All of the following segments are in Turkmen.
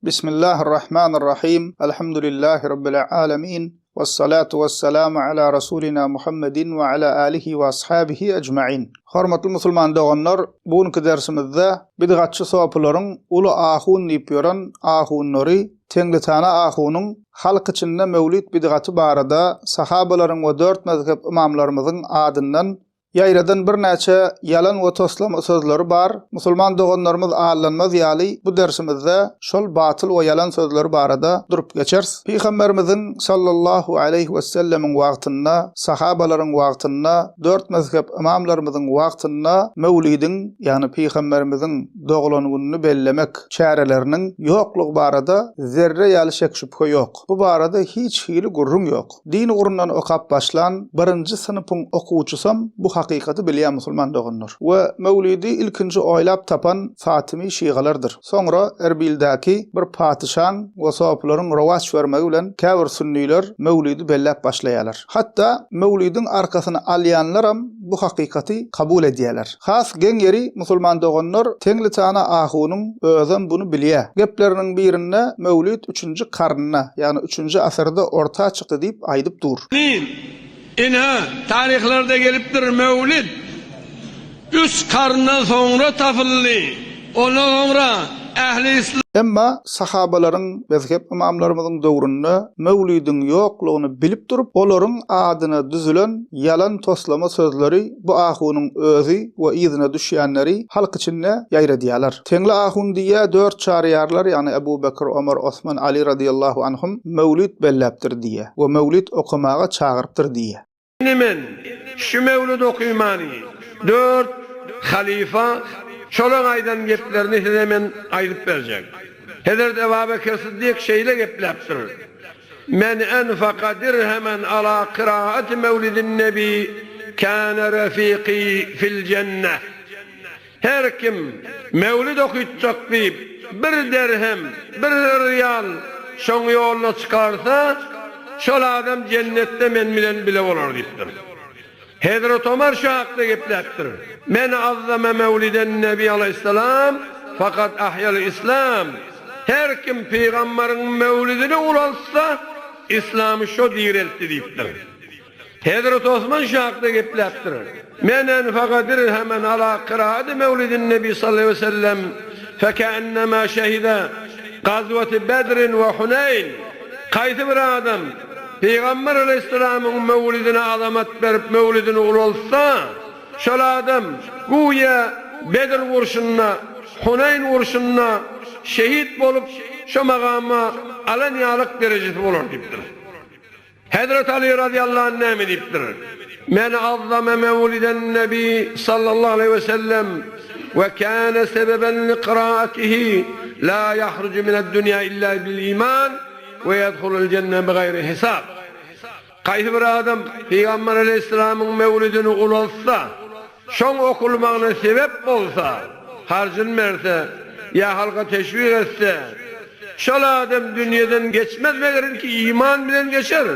Bismillahirrahmanirrahim. Elhamdülillahi Rabbil alemin. Vessalatu vesselamu ala Rasulina Muhammedin we ala alihi we ashabihi ecmain. Hormatly musulman doganlar, bu günki dersimizde bidgatçy sopylaryň uly ahun diýip ýören ahunlary Teňlitana ahunyň halk içinde mewlid bidgaty barada sahabalaryň we dört mezhep ymamlarymyzyň adyndan Ýaýradan birnäçe ýalan we toslama sözleri bar, musulman doganlarymyz aldanmaz ýaly bu dersimizde şol batyl we ýalan sözleri barada durup geçeris. Pygamberimiziň sallallahu aleýhi wesellemiň wagtynda, sahabalaryň wagtynda, dört mezhep ymamlarymyzyň wagtynda möwlidiň, ýagny pygamberimiziň doglan gününi bellemek çäreleriniň ýoklugy barada zerre ýaly şek-şübhe ýok. Bu barada hiç hili gürrüň ýok. Din ugrundan okap başlan birinji synpyň okuwçysam bu hakykaty bilýär musulman doganlar. We Möwlidi ilkinji oýlap tapan Fatymy şygalardyr. Soňra Erbildäki bir patyşaň we sopylaryň rowaç bermegi bilen käbir sünniler Möwlidi belläp başlaýarlar. Hatda Möwlidiň arkasyny alýanlaram bu hakykaty kabul edýärler. Has geň ýeri musulman doganlar Teňlitana ahunyň özem buny bilýä. Gepleriniň birinde Möwlit üçünji karnda, ýagny üçünji asyrda orta çykdy diýip aýdyp dur. Nin, ine, taryhlarda gelipdir Möwlit üç karndan soňra tapyldy. Ondan soňra ähli yslam. Emma sahabalaryň, mezhep ymamlarymyzyň döwründe Möwlidiň ýoklugyny bilip durup, olaryň adyna düzülen ýalan toslama sözleri bu ahunyň özi we yzyna düşýänleri halk içinde ýaýradýarlar. Teňli ahun diýýär, dört çaryýarlar, ýagny Ebu Bekr, Omar, Osman, Aly radyýallahu anhum Möwlit belläpdir diýýär we Möwlit okamaga çagyrypdyr diýýär. Indi men şu mewlud okymany dört halyfa şolaň aýdan geplerini size men aýdyp berjek. Hezret Eba Bekir Syddyk şeýle gepläpdir, Men enfaka dirhemen ala kiraati mewlidin nebi kâne refiki fil cenneh. Her kim mewlid okytjak diýip, bir derhem, bir ryýal şoň ýoluna çykarsa, şol adam jennetde men bilen bile bolar diýipdir. Hezreti Omar şu hakda gepläpdir, Men azzama mewliden Nebi aleýhissalam fakat ahýal islam, Her kim pygambaryň mewlidini ulaltsa, islamy şo direltdi diýipdir. Hezreti Osman şu hakda gepläpdir, Men enfaga dirhemen ala kiraati mewlidin Nebi sallallahu aleýhi we sellem fekeennema şehide gazwati Bedrin we Huneýn. Haýsy bir adam Pygamber aleýhissalamyň mewlidine azamat berip mewlidini ulaltsa, şol adam güýä Bedr urşunda, Huneýn urşunda şehit bolup şo magama alan ýalyk derejesi bolar diýipdir. Hezreti Aly razyýallahu anh näme diýipdir? Men azzama mewliden Nebi sallallahu aleýhi we sellem we kâne sebeben li kıraatihi la yahrucu mined dünýa illa bil iman we yedhulul jenne bi gaýri hisab. Haýsy bir adam Pygamber aleýhissalamyň mewlidini ulaltsa, Şoň okulmagyna sebep bolsa, harjyn berse ýa halka teşwik etse, şol adam dünýeden geçmez meger ilki iman bilen geçer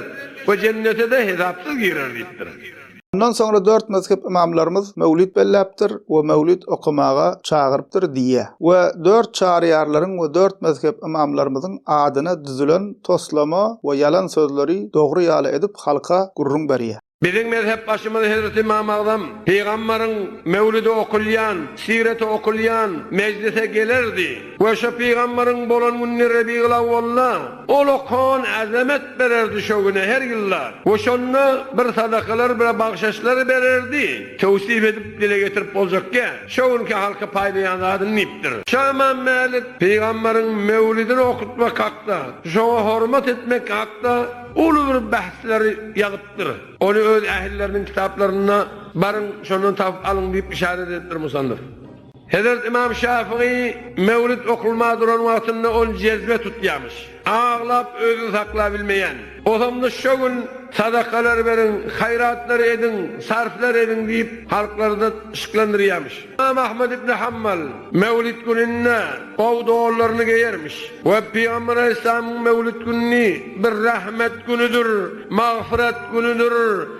we jennete-de hesapsyz girer diýipdir. Ondan soňra dört mezhep ymamlarymyz möwlid belläpdir we möwlid okamaga çagyrypdyr diýýär. We dört çaryýarlaryň we dört mezhep ymamlarymyzyň adyna düzülen toslama we ýalan sözleri dogry ýaly edip halka gürrüň berýär. Biziň mezhepbaşymyz Hezreti Ymam Agzam pygambaryň mewlidi okulýan, sireti okulýan mejlise gelerdi we şo pygambaryň bolan gününi Rebigulawwalda ol okan azamet bererdi şo güne her ýylda we şonda bir sadakalar bir bagşyşlar bererdi tewsif edip dile getirip boljakgä şo günki halka paýlaýan zadyny diýipdir. Şa Ymam Mälik pygambaryň mewlidini okutmak hakda şoňa hormat etmek hakda uly bir bähsleri ýazypdyr. Ony öz ähilleriniň kitaplarynda baryň, şondan tapyp alyň diýip yşarat edipdir musannyf. Hezret Ymam Şafygy mewlid okulma duran wagtynda ony jezbe tutýamyş. Aglap özüni saklabilmeýän. Osamda şo gün. sadakalar beriň, haýratlar ediň, sarflar ediň diýip, halklary-da yşyklandyrýarmyş. Ymam Ahmet ibn Hambal Mewlid gününde gowy donlaryny geýermiş we Pygamber Aleyhisselamyň Mewlid gününi bir rahmet günüdir, magfyrat günüdir,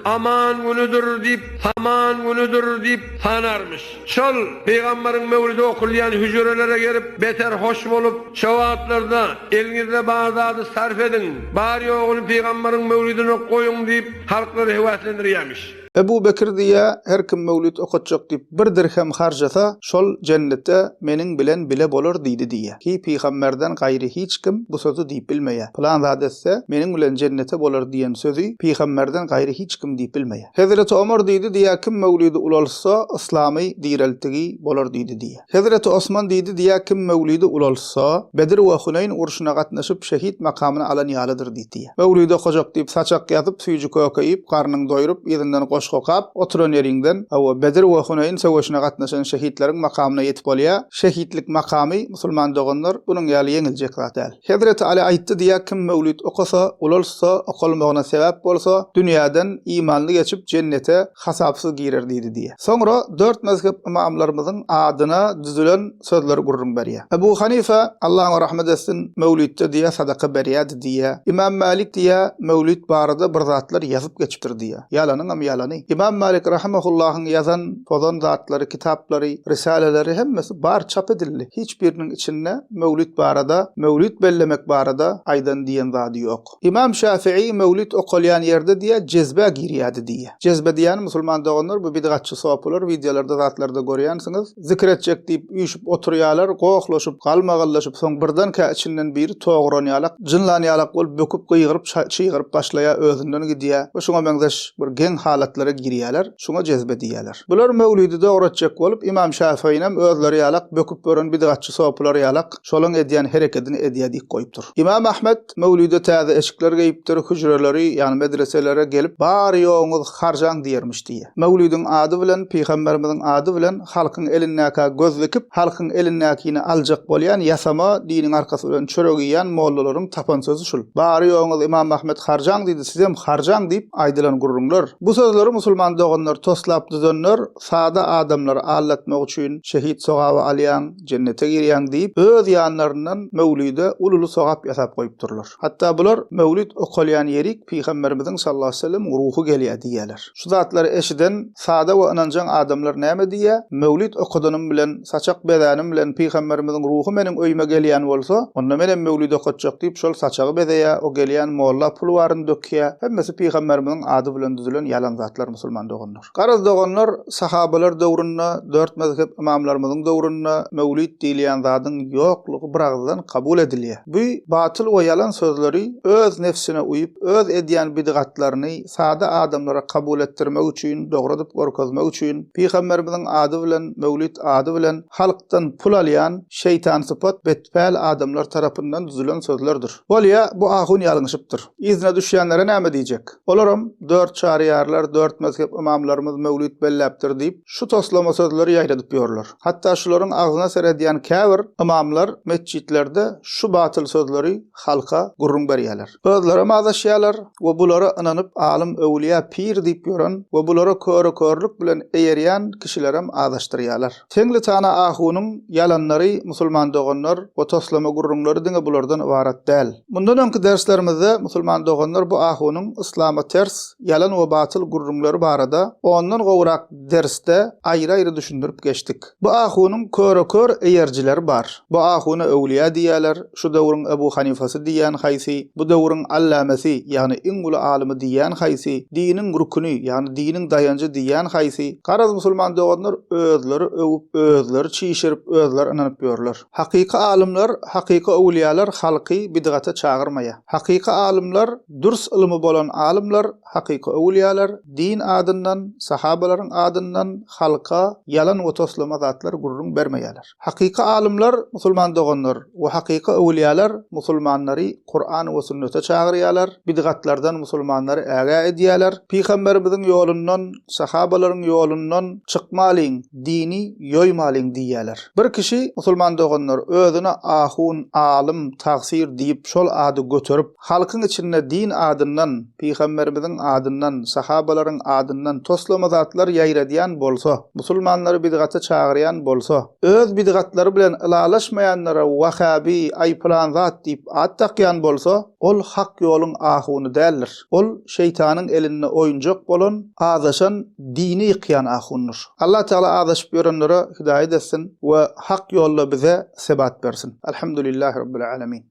aman günüdir diýip, saman günüdir diýip sanarmyş. Şol Pygamberiň Mewlidi okulýan hüjrelere gelip, beter hoş bolup, şo wagtlarda eliňizde bar zady sarf ediň, bar-ýoguny Pygamberiň Mewlidine goýuň diýip, halklary höweslendirýärmiş. Ebu Bekir diýýär, Her kim möwlit okatjak diýip bir dirhem harjasa, şol jennetde meniň bilen bile bolar diýdi diýýär. Ki pygamberden gaýry hiç kim bu sözi diýip bilmeýär. Pylan zat etse, meniň bilen jennete bolar diýen sözi pygamberden gaýry hiç kim diýip bilmeýär. Hezreti Omar diýdi diýýär, Kim möwlidi ulaltsa, yslamy direltdigi bolar diýdi diýýär. Hezreti Osman diýdi diýýär, Kim möwlidi ulaltsa, Bedir we Huneýn urşuna gatnaşyp şehit makamyny alan ýalydyr diýdi diýýär. Möwlidi okajak diýip saçak ýazyp, süýji-köke iýip, garnyňy doýrup, yzyndan goşgy okap, oturan ýeriňden, hawa, Bedir we Huneýn söweşine gatnaşan şehitleriň makamyna ýetip bolýar. Şehitlik makamy, musulman doganlar, bunuň ýaly ýeňiljek zat däl. Hezreti Aly aýtdy diýýär, Kim möwlid okasa, ulaltsa, okalmagyna sebäp bolsa, dünýäden imanly geçip, jennete hasapsyz girer diýdi diýýär. Soňra dört mezhep ymamlarymyzyň adyna düzülen sözleri gürrüň berýär. Ebu Hanife, Allah oňa rahmet etsin, möwlidde diýýär, sadaka berýärdi diýýär. Ymam Mälik diýýär, möwlid barada bir zatlar ýazyp geçipdir diýýär. Ýalanyňam ýalany. Ymam Mälik rahimehullahyň ýazan, pozan zatlary, kitaplary, risaleleri hemmesi bar, çap edildi. Hiç biriniň içinde möwlid barada, möwlid bellemek barada aýdan diýen zady ýok. Ymam Şäfi'i möwlid okalýan ýerde diýýär, jezbä girýärdi diýýär. Jezbe diýýäni musulman doganlar bu bidgatçy sopular wideolarda zatlarda görýänsiňiz. Zikir etjek diýip üýşüp oturýarlar, gohlaşyp, galmagallaşyp soň birdenkä içinden biri toguran ýalak, jynlan ýalak bolup böküp gygyryp çygyryp başlaýar özünden gidýär we şuňa meňzeş bir geň halatlara girýärler. Şuňa jezbe diýýärler. Bular möwlidi dogratjak bolup Ymam Şäfi'inem özleri ýalak böküp ýören bidgatçy sopular ýalak şolaň edýän herekedini edýär diýip goýupdyr. Ymam Ahmet Möwlide täze eşikler geýipdir, hüjreleri, ýagny medreselere gelip, Bary-ýoguňyz harjaň diýermiş diýýär. Möwlidiň ady bilen, pygamberimiziň ady bilen halkyň elindäkä göz dikip, halkyň elindäkini aljak bolýan ýasama diniň arkasy bilen çörek iýýän mollalaryň tapan sözi şul. Bary-ýoguňyz Ymam Ahmet harjaň diýdi, sizem harjaň diýip aýdylan gürrüňler. Bu sözleri musulman doganlar toslap düzenler sada adamlary aldatmak üçin şehit sogaby alýaň, jennete girýäň diýip, öz ýanlaryndan möwlide uly-uly sogap ýasap goýupdyrlar. Hatda bular möwlid okalýan ýerik Pygamberimiziň sallallahu aleýhi we sellem ruhy gelýär diýýärler. Şu zatlary eşiden sada we ynanjaň adamlar näme diýýär? Möwlid okadanym bilen, saçak bezänim bilen Pygamberimiziň ruhy meniň öýüme gelýän bolsa, onda menem möwlid okatjak diýip, şol saçagy bezeýär, o gelýän molla pul baryny dökýär. Hemmesi Pygamberimiziň ady bilen düzülen ýalan zatlar musulman doganlar. Garaz doganlar, sahabalar döwründe, dört mezhep ymamlarymyzyň döwründe möwlid diýilýän zadyň ýoklugy biragyzdan kabul edilýär. Bu batyl we ýalan sözleri öz nebsine uýup, öz edýän bidgatlaryny sada adamlara kabul etdirmek üçin, dogradyp görkezmek üçin, Pygamberimiziň ady bilen, möwlid ady bilen halkdan pul alýan şeýtansypat betpäl adamlar tarapyndan düzülen sözlerdir. Bolýa, bu ahun ýalňyşypdyr. Yzyna düşýänlere näme diýjek? Olaram, Dört çaryýarlar, dört mezhep ymamlarymyz möwlit belläpdir diýip, şu toslama sözleri ýaýradyp ýörler. Hatda şularyň agzyna seredýän käbir ymamlar metjitlerde şu batyl sözleri halka gürrüň berýärler. Özlerem azaşýarlar we bulara ynanyp alym, öwülýä, pir diýip ýören we bulara köre-körlük bilen eýerýän kişilerem azaşdyrýarlar. Teňli-tana ahunyň ýalanlary musulman doganlar we toslama gürrüňleri diňe bulardan ybarat däl. Mundan öňki derslerimizde musulman doganlar bu ahunyň yslama ters, ýalan we batyl gürrüňleri barada ondan gowrak dersde aýry-aýry düşündirip geçdik. Bu ahunyň köre-kör eýerijileri bar. Bu ahuna öwlüýä diýýärler, şu döwrüň Ebu Hanifasy diýýän haýsy, bu döwrüň allamesi, ýagny iň uly alymy diýýän haýsy, diniň rüküni, ýagny diniň daýanjy diýýän haýsy, garaz musulman doganlar özleri öwüp, özleri çişirip, özleri ynanyp ýörler. Hakyky alymlar, hakyky öwlüýalar halky bidgata çagyrmaýar. Hakyky alymlar, dürs ylymy bolan alymlar, hakyky öwlüýalar, din. din adyndan, sahabalaryň adyndan halka ýalan we toslama zatlar gürrüň bermeýärler. Hakyky alymlar, musulman doganlar, we hakyky öwülýalar musulmanlary Kuran we sünnete çagyrýarlar, bidgatlardan musulmanlary ägä edýärler, Pygamberimiziň ýolundan, sahabalaryň ýolundan çykmalyň, dini ýoýmalyň diýýärler. Bir kişi, musulman doganlar, özüne ahun, alym, tagsyr diýip şol ady göterip, Halkyň içinde din adyndan, pygamberimiziň adyndan, sahabalaryň adyndan toslama zatlar ýaýradýan bolsa, musulmanlary bidgata çagyrýan bolsa, öz bidgatlary bilen ylalaşmaýanlara wahabi, aý pylan zat diýip at dakýan bolsa, ol hak ýoluň ahuny däldir. Ol şeýtanyň elinde oýunjak bolan, azaşan, dini ýykýan ahundyr. Allah Tagala azaşyp ýörenlere hidaýat etsin we hak ýolda bize sebat bersin. Alhamdulillahi Rabbil Alemin.